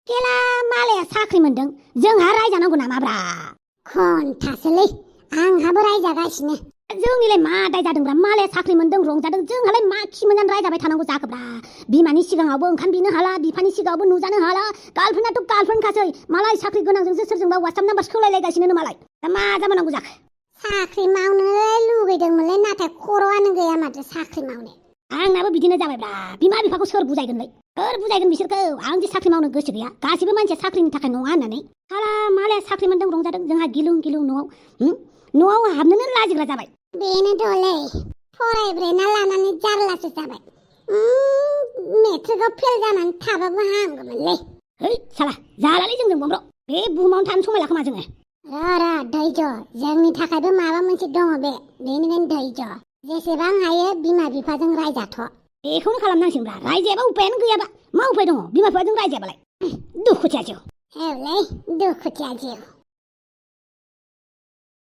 केला मालाया साख्रि मोनदों जोंहा रायजानांगौ नामाब्रा खन्थासोलै आंहाबो रायजागासिनो जोंनिलाय मा दाय जादोंब्रा मालाया साख्रि मोनदों रंजादों जोंहालाय मा खि मोननानै रायजाबाय थानांगौ जाखोब्रा बिमानि सिगाङावबो ओंखाम बिनो हाला बिफानि सिगाङावबो नुजानो हाला गार्लफ्रेन्डआथ' गार्लफ्रेन्डखासै मालाय साख्रि गोनांजोंसो सोरजोंबा वाट्सएप नाम्बार सोलायलायगासिनो मालाय दा मा जाबावनांगौ जाखो साख्रि मावनो लुगैदोंमोनलै नाथाय खर'आनो गैया माथो साख्रि मावनो आंनाबो बिदिनो जाबायब्रा बिमा बिफाखौ सोर बुजायगोनलै सोर बुजायगोन बिसोरखौ आं जे साख्रि मावनो गोसो गैया गासिबो मानसिया साख्रिनि थाखाय नङा होननानै हाला मालाया साख्रि मोनदों रंजादों जोंहा गिलुं गिलुं न'आव हाबनोनो लाजिग्रा जाबाय बेनोथ'लै फरायब्रेना लानानै जारलासो जाबाय मेट्रिकआव फेल जानानै थाबाबो हामगौमोनलै है साला जालालै जोंजों बम्ब्र बे बुहुमावनो थानो समायला खोमा जोङो र' धैर्य जोंनि थाखायबो माबा मोनसे दङ बेनिखायनो धैर्य जेसेबां हायो बिमा बिफाजों रायजाथ' बेखौनो खालामनांसिगोनब्रा रायजायाबा उपायानो गैयाबा मा उपाय दङ बिमा बिफाजों रायजायाबालाय दुखुथिया जिउ हेवलै दुखुथिया जिउ